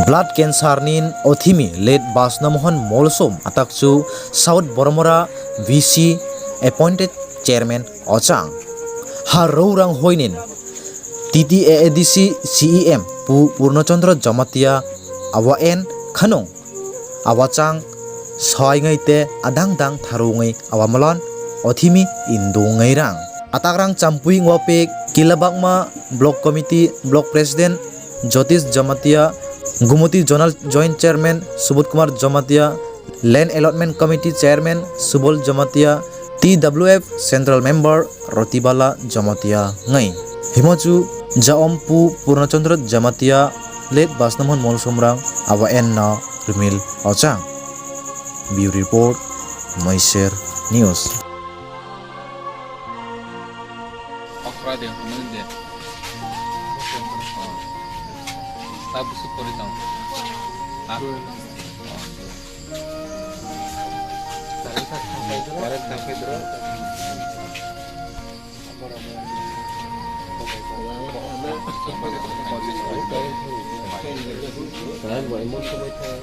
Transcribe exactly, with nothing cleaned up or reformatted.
Blood cancer ni othimi late Basna Mohan Molsom atakchu South Boromora V C appointed chairman ochang. Ha Rourang hoinin T T A A D C C E M Pu Purno Chandra Jamatia awa en khanung awachang soingai te adang dang tharungwi awamalon othimi indungai rang. Atakrang champui ngwapik Kilabakma Block Committee Block President Jyotish Jamatia, Gumoti Zonal Joint Chairman Subodh Kumar Jamatia, Land Allotment Committee Chairman Subol Jamatia, T W F Central Member Rotibala Jamatia ngai. Himochu Jaompu Purnachandra Jamatia late Basnamohan Molsomrang abo enno Rumil Ochang. Bureau Report, Maiser News. Okra de, hwnwi de. Oh. Ta busu pori tong. Ha? Oh. Karan bai mon somoi thang.